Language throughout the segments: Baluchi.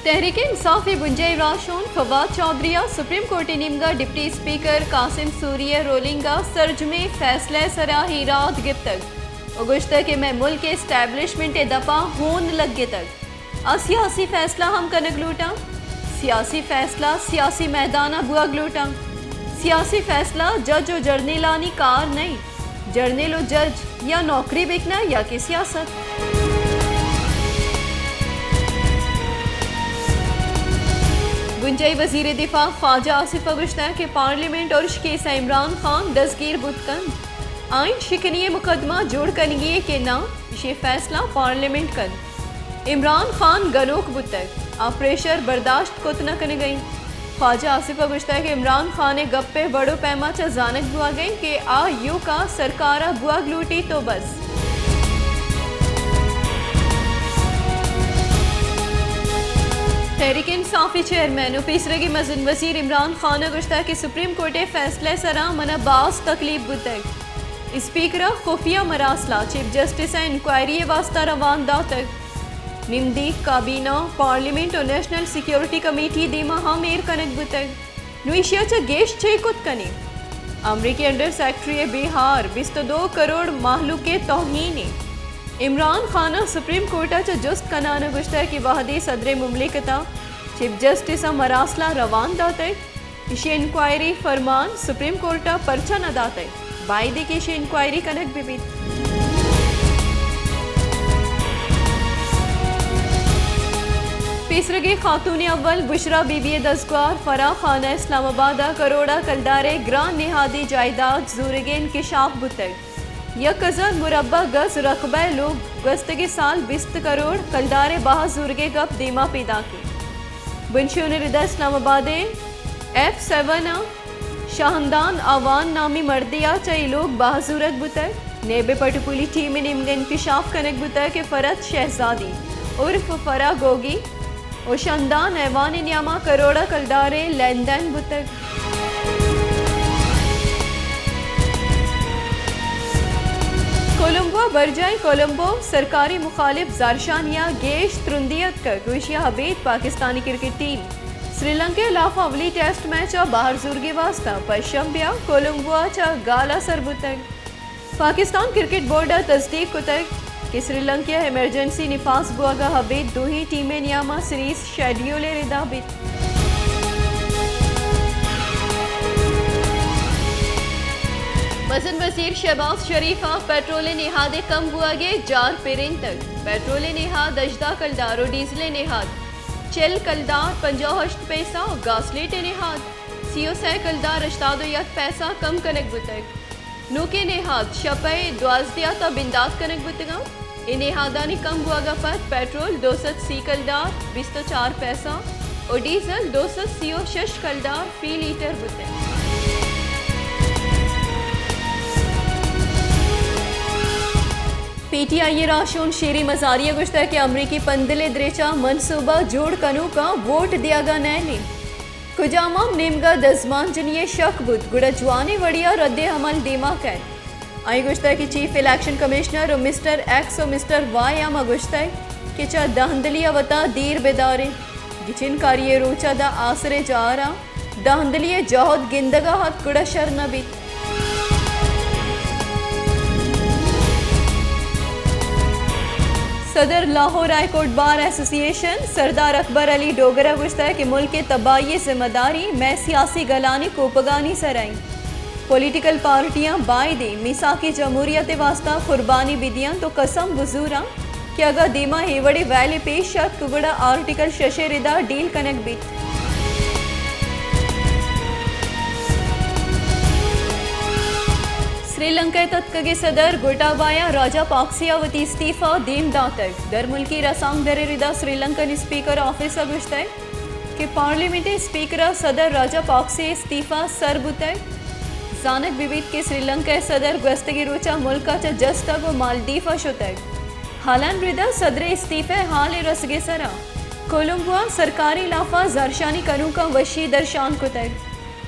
تحریک انصاف ء بنجاہی راہشون فواد چوہدری ء سپریم کورٹ ء نیمگا ڈپٹی اسپیکر قاسم سوری ء رولنگ ء سرجمیں فیصلہ ء سرا ایراد گپتگ و گوشتگ کہ مئے ملک ء اسٹیبلشمنٹ ء دپا ہون لگتگ۔ آ سیاسی فیصلہ ہم کنگ لوٹاں۔ سیاسی فیصلہ سیاسی میدان ء بوگ لوٹاں۔ سیاسی فیصلہ جج و جرنیلانی کار نہ انت۔ جرنیل و جج یا نوکری بکناں یا کہ سیاست۔ بنجاہی وزیر دفاع خواجہ آصف ء گوشتگ کہ پارلیمنٹ ارش کیس ء عمران خان دزگیر بوت کنت۔ آئین شکنی ء مقدمہ جوڑ کنگی ء کہ ناں، ایشی فیصلہ پارلیمنٹ کنت۔ عمران خان گنوک بوتگ، آ پریشر برداشت کت نہ کنگ ء انت۔ خواجہ آصف ء گوشتگ کہ عمران خان ء گپ ء وڑ و پیما چہ زانگ بوگ ء انت کہ آ ایوکا سرکار ء بوگ لوٹیت و بس۔ تحریک انصاف ء چیئرمین و پیسرگی مزن وزیر عمران خان ء گوشتگ کہ سپریم کورٹ ء فیصلہ ء سرا من ء باز تکلیف بوتگ۔ اسپیکر ء خفیہ مراسلا چیف جسٹس ء انکوائری ء واستہ روان داتگ۔ نمدی کابینہ، پارلیمنٹ و نیشنل سیکیورٹی کمیٹی دیما ہم ایر کنگ بوتگ۔ نوں ایشی ء چہ گیش چے کت کنیں؟ امریکی انڈر سیکرٹری ء بیہار بیست و دو کروڑ مہلوک ء توہین ء۔ عمران خان ء سپریم کورٹ ء چہ جست کنان ء گوشتگ کہ وہدے صدر مملکت ء چیف جسٹس ء مراسلا روان داتگ، ایشی انکوائری فرمان سپریم کورٹ ء پرچا نہ داتگ؟ بائدی کہ ایشی انکوائری کنگ بہ بیت۔ پیسرگیں خاتون اول بشرا بی بی ء دزگوار فرح خان ء اسلام آباد ء کروڑ ء کلدار ء گران نہادی جائیداد زورگ ء انکشاف بوتگ۔ یک ہزار مربع گز رقبہ ء لوگ گوستگیں سال بیست کروڑ کلدار ء بہا زورگ ء گپ دیما پیداک انت۔ بنشون ء ردا اسلام آباد ء ایف سیون ء شاہندان آوان نامی مردے ء چہ اے لوگ بہا زورگ بوتگ۔ نیب ء پٹ ء پولی ٹیم ء نیمگ ء انکشاف کنگ بوتگ کہ فرحت شہزادی عرف فرح گوگی و شاہندان ایوان ء نیاما کروڑ ء کلدار ء لین دین بوتگ۔ کولمبو ء برجاہیں کولمبو سرکاری مخالف زہرشانی ء گیش ترندی اتکگ، گوشی ء ابید پاکستانی کرکٹ ٹیم سری لنکا ء ہلاف ء اولی ٹیسٹ میچ ء بہر زورگی واستہ پنچ شنبے ء کولمبو ء چہ گال ء سر بوتگ۔ پاکستان کرکٹ بورڈ ء تصدیق کتگ کہ سری لنکا ء ایمرجنسی نفاذ بوگ ء ابید دوہیں ٹیم ء نیام ء سیریز شیڈیول ء ردا بیت۔ مزن وزیر شہباز شریف ء پیٹرول ء نہاد ء کم بوگ ء جار پرینتگ۔ پیٹرول ء نہاد ہژدہ کلدار و ڈیزل ء نہاد چل کلدار پنجاہ و ہشت پیسہ و گاسلیٹ ء نہاد سی و سئے کلدار ہشتاد و یک پیسہ کم کنگ بوتگ۔ نوکیں نہاد شپ ء دوازدہ ء تاں بندات کنگ بوتگ انت۔ اے نہادانی کم بوگ ء پد پیٹرول دو سد سی کلدار بیست و چار پیسہ و ڈیزل دو سد سی و شش کلدار فی لیٹر بوتگ۔ پی ٹی آئی ء راہشون شیری مزاری ء گوشتگ کہ امریکی پندل ء دریچہ منصوبہ جوڑ کنوکاں ووٹ دیگ ء نئیل انت۔ کجام ہم نیمگ ء دزمانجنی ء شک بوت، گڑا جوانیں وڑے ء رد عمل دیما کئیت۔ آئی ء گوشتگ کہ چیف الیکشن کمشنر و مسٹر ایکس و مسٹر وائی ء ہم گوشتگ کہ چہ دہندلی ء وتا دیر بداریں۔ گچین کاری ء روچ ء داں آسر ء جار ء دہندلی ء جہد گندگ ء ات گڑا شر نہ بیت۔ صدر لاہور ہائی کورٹ بار ایسوسی ایشن سردار اکبر علی ڈوگر ء گوشتگ کہ ملک ء تباہی ء ذمہ داری مئے سیاسی گلانی کوپگانی سر ء انت۔ پولیٹیکل پارٹیاں بائدیں میثاق جمہوریت ء واستہ قربانی بدیاں تو قسم بزوراں کہ اگاں دیما اے وڑیں ویلے پیش اتک گڑا آرٹیکل شش ء ردا ڈیل کنگ بیت۔ سری لنکا ء تتکگیں صدر گوٹابایا راجا پاکسے ء وتی استعفی دیم داتگ۔ درملکی رسانکدر ء ردا سری لنکن اسپیکر آفس ء گوشتگ کہ پارلیمنٹ ء اسپیکر ء صدر راجا پاکسے ء استعفی سر بوتگ۔ زانگ بہ بیت کہ سری لنکا ء صدر گوستگیں روچ ء ملک ء چہ جستگ و مالدیپ ء شتگ۔ ہالینڈ ردا صدر ء استعفی ء ہال ء رسگ ء سرا کولمبو ء سرکاری لاف ء زہرشانی کنوکاں وشی درشان کتگ۔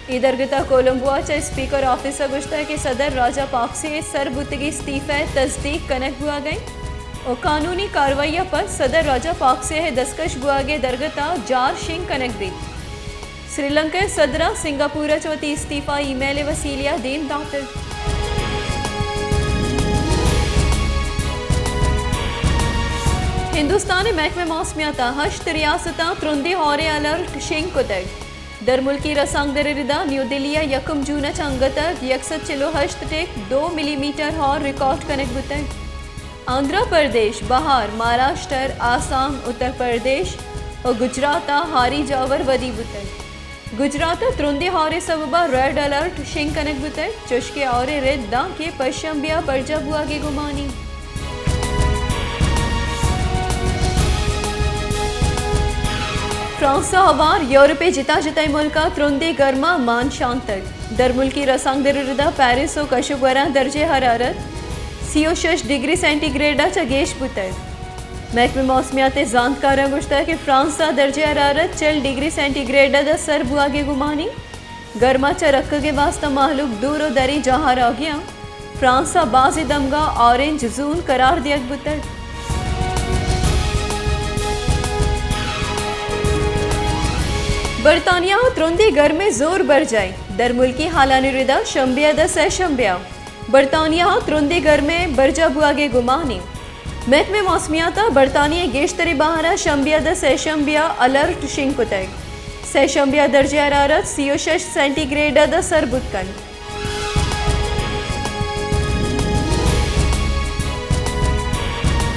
اے درگت ء کولمبو ء چہ اسپیکر آفس ء گوشتگ کہ صدر راجا پاکسے ء سر بوتگیں استعفی ء تصدیق کنگ بوہگ ء انت ءُ قانونی کاروائی ءَ پد صدر راجہ پاکسے ءِ دستکش بوھگ ءِ درگت ءَ جار شنگ کنگ بیت۔ سری لنکا ءِ صدر ءَ سنگاپور ءَ چہ وتی استعفی ای میل ءِ وسیلہ ءَ دیم داتگ۔ ہندوستان ءِ محکمہ موسمیات ءَ ہشت ریاستاں ترندیں ہوریں الرٹ شنگ کتگ۔ درملکی رسانکدر ءِ ردا نیو دلی ءَ یکم جون ءَ چہ انگت یک سد چل ءُ ہشت ٹک دو ملی میٹر ہور ریکارڈ کنگ بوتگ۔ آندھرا پردیش، بہار، مہاراشٹر، آسام، اتر پردیش ءُ گجرات ءَ ہاری جاور ودی بوتگ۔ گجرات ءَ ترندیں ہور ءِ سبب ءَ ریڈ الرٹ شنگ کنگ بوتگ، چوشکہ ہور ءِ رد داں کہ پشنبے ءَ برجاہ بوھگ ءِ گمان انت۔ فرانس ءَ ہوار یورپ ءِ جتا جتائیں ملکاں ترندیں گرما مان شانتگ۔ درملکی رسانکدر ءِ ردا پیرس ءُ کش ءُ گوراں درجہ حرارت سی ءُ شش ڈگری سینٹی گریڈ ءَ چہ گیش بوتگ۔ محکمہ موسمیات ءِ زانتکاراں گوشتگ کہ فرانس ءَ درجہ حرارت چل ڈگری سینٹی گریڈ ءَ داں سر بوھگ ءِ گمان انت۔ گرما چہ رکگ ءِ واستہ مہلوک دور ءُ دریں جاہاں راگی انت۔ فرانس ءَ بازیں دمگاں آرنج زون قرار دیگ بوتگ۔ برطانیہ ءَ ترندیں گرمیں زور برجاہ انت۔ درملکی ہالانی ردا شنبے ءَ داں سہ شنبے ءَ برطانیہ ءَ ترندیں گرمیں برجاہ بوھگ ءِ گمان انت۔ محکمہ موسمیات ءَ برطانیہ ءِ گیشتریں بہر ءَ شنبے ءَ داں سہ شنبے ءَ الرٹ شنگ کتگ۔ سہ شنبے ءَ درجہ حرارت سی ءُ شش سینٹی گریڈ ءَ داں سر بوت کنت۔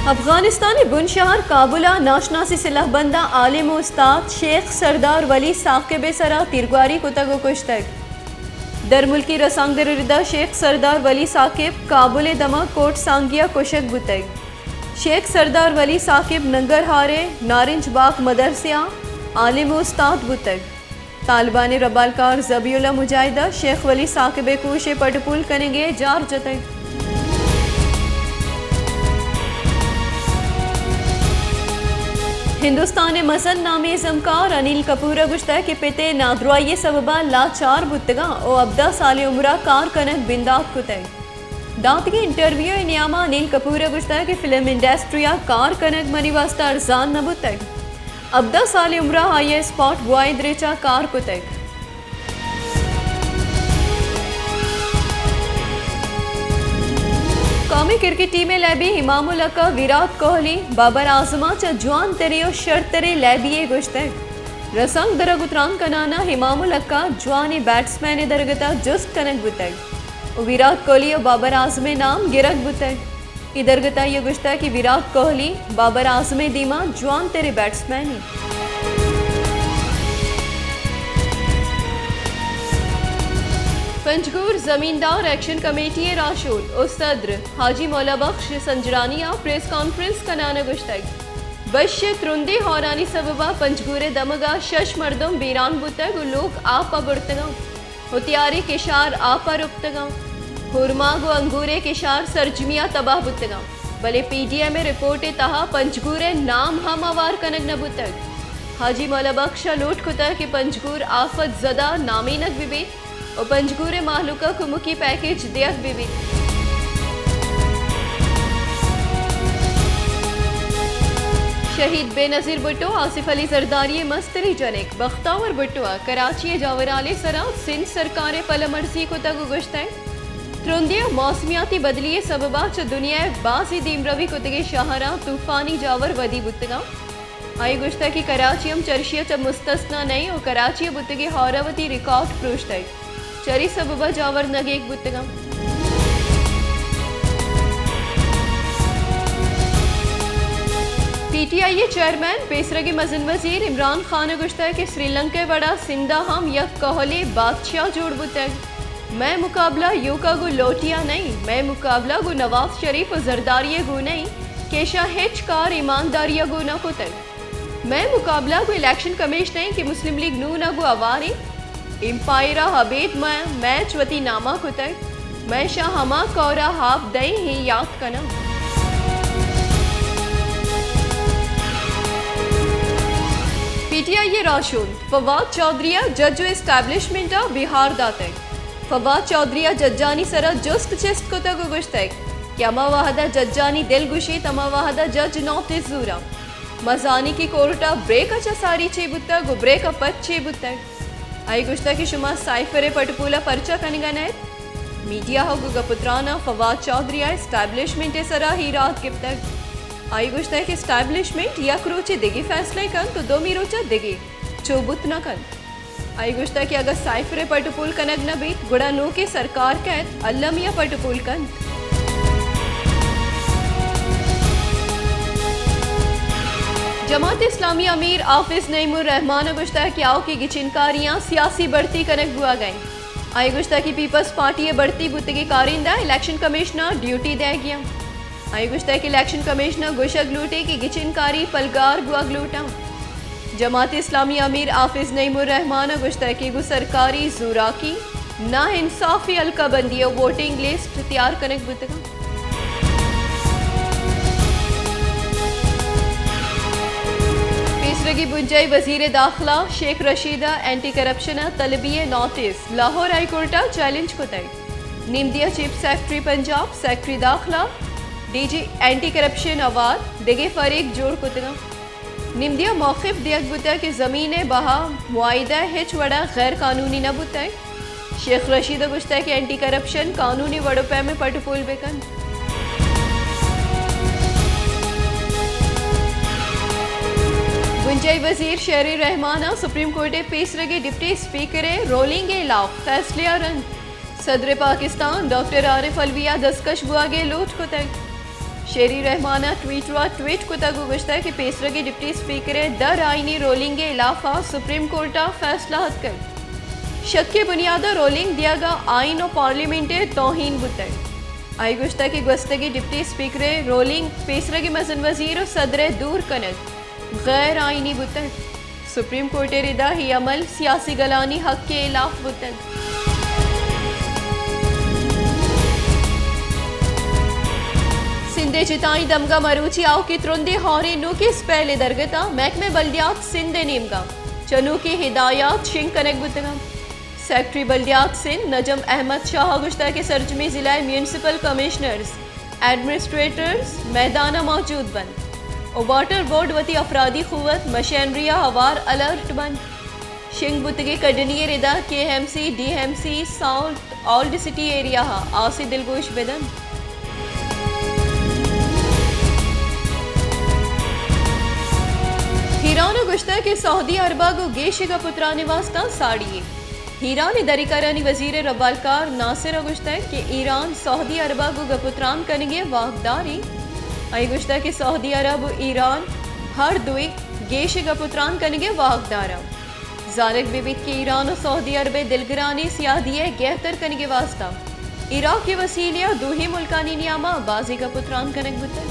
افغانستان ءِ بن شہر کابل ءَ ناشناسیں سلاہ بنداں عالم ءُ استاد شیخ سردار ولی ثاقب ءِ سرا تیرگواری کتگ ءُ کشتگ۔ درملکی رسانکدر ءِ ردا شیخ سردار ولی ثاقب کابل ءِ دمگ کوٹ سانگی ءَ کشگ بوتگ۔ شیخ سردار ولی ثاقب ننگرہار ءِ نارنج باغ مدرسہ ءَ عالم ءُ استاد بوتگ۔ طالبان ءِ ربالکار ذبیح اللہ مجاہد ءَ شیخ ولی ثاقب ءِ کوش ءِ پٹ ءُ پول کنگ ءِ جار جتگ۔ ہندوستان ءِ مزن نامیں ازمکار انیل کپور ءَ گوشتگ کہ پت ءِ نادراہی ءِ سبب ءَ لاچار بوتگاں ءُ ہبدہ سالیں عمر ءَ کار کنگ بندات کتگ۔ داتگیں انٹرویو ءِ نیام ءَ انیل کپور ءَ گوشتگ کہ فلم انڈسٹری ءَ کار کنگ منی واستہ ارزان نہ بوتگ۔ ہبدہ سالیں عمر ءَ آئی ءَ اسپاٹ بوائے دریچ ءَ کار کتگ۔ قومی کرکٹ ٹیم ءِ لیبی امام الحق ءَ ویرات کوہلی، بابر اعظم ءَ چہ جوان تریں ءُ شرتریں لیبی یے گوشتگ۔ رسانکدر ءَ گوں تران کنان ءَ امام الحق ءَ جوانیں بیٹسمین ءِ درگت ءَ جست کنگ بوتگ ءُ ویرات کوہلی ءُ بابر اعظم ءِ نام گرگ بوتگ۔ اے درگت ءَ آئی ءَ گوشتگ کہ ویرات کوہلی بابر اعظم ءِ دیما جوان تریں بیٹسمین انت۔ پنجگور زمیندار ایکشن کمیٹی ءِ راہشون ءُ صدر حاجی مولا بخش سنجرانی ءَ پریس کانفرنس کنان ءَ گوشتگ، بش ءِ ترندیں ہورانی سبب ءَ پنجگور ءِ دمگ ءَ شش مردم بیران بوتگ ءُ لوگ آپ ءَ برتگ انت ءُ تیاریں کشار آپ ءَ رپتگ انت۔ ہورماگ ءُ انگور ءِ کشار سرجمی ءَ تباہ بوتگ انت، بلے پی ڈی ایم ءِ رپورٹ ءِ تہا پنجگور ءِ نام ہم ہوار کنگ نہ بوتگ۔ حاجی مولا بخش ءَ لوٹ کتگ کہ پنجگور آفت زدہ نامینگ بہ بیت ءُ پنجگور ءِ مہلوک ءَ کمکی پیکج دیگ بہ بیت۔ شہید بے نظیر بھٹو، آصف علی زرداری ءِ مستری جنک بختاور بھٹو ءَ کراچی ءِ جاورھال ءِ سرا سندھ سرکار ءِ پلہ مرزی کتگ ءُ گوشتگ، ترندی ءُ موسمیاتی بدلی ءِ سبب ءَ چہ دنیا ءِ بازیں دیمروی کتگیں شہراں طوفانی جاور ودی بوتگ انت۔ آئی ءَ گوشتگ کہ کراچی ہم چرشی ءَ چہ مستثنی نہ انت ءُ کراچی ءَ بوتگیں ہور ءَ وتی ریکارڈ پروشتگ، چرے سبب ءَ جاور نگیگ بوتگ انت۔ پی ٹی آئی ءِ چیئرمین پیسرگیں مزن وزیر عمران خان ءَ گوشتگ کہ سری لنکا ءِ وڑا سندھ ءَ ہم یک کوہلیں بادشاہ جوڑ بوتگ۔ مئے مقابلہ ایوک ءَ گوں لوٹی ءَ نہ انت، مئے مقابلہ گوں نواز شریف ءُ زرداری ءَ گوں نہ انت کہ ایشاں ہچ کار ایمانداری ءَ گوں نہ کتگ۔ مئے مقابلہ گوں الیکشن کمیشن ءَ انت کہ مسلم لیگ نون ءَ گوں ہوار انت۔ امپائر ءَ ابید مئے میچ وتی نام ءَ کتگ۔ مئے شہ ہما کور ءَ ہاپ دئیں ایں یات کناں۔ پی ٹی آئی ءِ راہشون فواد چوہدری ءَ جج ءُ اسٹیبلشمنٹ ءَ بیہار داتگ۔ فواد چوہدری ءَ ججانی سرا جست چست کتگ ءُ گوشتگ، کہ ہما وہدا ججانی دل گوشیت، ہما وہدا جج نوٹس زوراں۔ ما زانی کہ کورٹا بریکا چہ ساری چے بوتگ و بریکا پد چے بوتگ۔ آئی گوشتگ کہ شما سائفر ء پٹ پولا پرچا کنگا نئیت؟ میڈیا ء گوں گپ و تراناں فواد چوہدری ء اسٹیبلشمنٹ ء سرا ہیرات گپتگ۔ آئی گوشتگ کہ اسٹیبلشمنٹ یک روچے دگہ فیصلہ کنت و دومی روچا دگہ، چو بوت نہ کنت۔ آئی گوشتگ کہ اگاں سائفر ء پٹ و پول کنگ نہ بیت، گڑا نوکیں سرکار کئیت، المی ء پٹ و پول کنت۔ جماعت اسلامی امیر حافظ نعیم الرحمان ء گوشتگ کہ آؤکیں گچینکاریاں سیاسی بڑتی کنگ بوگ ء انت۔ آئی گوشتگ کہ پیپلز پارٹی ء بڑتی بوتگیں کارندہ الیکشن کمیشن ء ڈیوٹی دئیگی انت۔ آئی گوشتگ کہ الیکشن کمیشن ء گوشگ لوٹی کہ گچینکاری پلگار بوگ لوٹاں۔ جماعت اسلامی امیر حافظ نعیم الرحمان ء گوشتگ کہ گوں سرکاری زوراکی، نا انصافی، حلقہ بندی ء ووٹنگ لسٹ تیار کنگ بوتگ انت۔ پیسرگی بنجاہی وزیر داخلہ شیخ رشید ء اینٹی کرپشن ء طلبی ء نوٹس لاہور ہائی کورٹ ء چیلنج کتگ۔ نمدی ء چیف سیکرٹری پنجاب، سیکرٹری داخلہ، ڈی جی اینٹی کرپشن آوار دگہ فریق جوڑ کتگ انت۔ نمدی ء موقف دیگ بوتگ کہ زمین ء بہا معاہدہ ہچ وڑا غیر قانونی نہ بوتگ۔ شیخ رشید ء گوشتگ کہ اینٹی کرپشن قانونی وڑ و پیم ء پٹ و پول بہ کنت۔ بنجاہی وزیر شہری رحمان ء سپریم کورٹ ء پیسرگیں ڈپٹی اسپیکر ء رولنگ ء ہلاپ فیصلہ ء رند صدر پاکستان ڈاکٹر عارف علوی ء دستکش بوگ ء لوٹ کتگ۔ شیری رحمان ء ٹویٹر ء ٹویٹ کتگ و گوشتگ کہ پیسرگیں ڈپٹی اسپیکر ء در آئینی رولنگ ء ہلاف ء سپریم کورٹ ء فیصلہ اتکگ۔ شک ء بنیاد ء رولنگ دیگ ء آئین و پارلیمنٹ ء توہین بوتگ۔ آئی گوشتگ کہ گوستگیں ڈپٹی اسپیکر ء رولنگ پیسرگیں مزن وزیر و صدر ء دور کنگ غیر آئینی بوتگ۔ سپریم کورٹ ء ردا اے عمل سیاسی گلانی حق ء ہلاف بوتگ۔ سندھ ء جتائیں دمگاں مروچی آؤکیں ترندیں ہوریں نوکیں اسپیلے درگت ء محکمہ بلدیات سندھ ء نیمگا چہ نوکیں ہدایات شنگ کنگ بوتگ انت۔ سیکرٹری بلدیات سندھ نجم احمد شاہ ء گوشتگ کہ سرجمیں ضلع ء میونسپل کمشنرز، ایڈمنسٹریٹرز میدان ء موجود بنت و واٹر بورڈ وتی افرادی قوت، مشینری ء ہوار الرٹ بنت۔ شنگ بوتگیں کڈنی ء ردا K M C, D M C, south old city area ء آس ء دلگوش بدنت۔ ایران ء گوشتگ کہ سعودی عرب ء گوں گیش گپ و تران ء واستہ ساڑی یے۔ ایران ء دریکارانی وزیر ء ربالکار ناصر ء گوشتگ کہ ایران سعودی عرب ء گوں گپ و تران کنگ ء واہگدار انت۔ آئی ء گوشتگ کہ سعودی عرب و ایران ہر دوئیں گیش گپ و تران کنگ ء واہگدار انت۔ زانگ بہ بیت کہ ایران و سعودی عرب ء دلگرانی سیادی ء گہتر کنگ ء واستہ عراق ء وسیلہ ء دوہیں ملکانی نیام ء بازیں گپ و تران کنگ بوتگ۔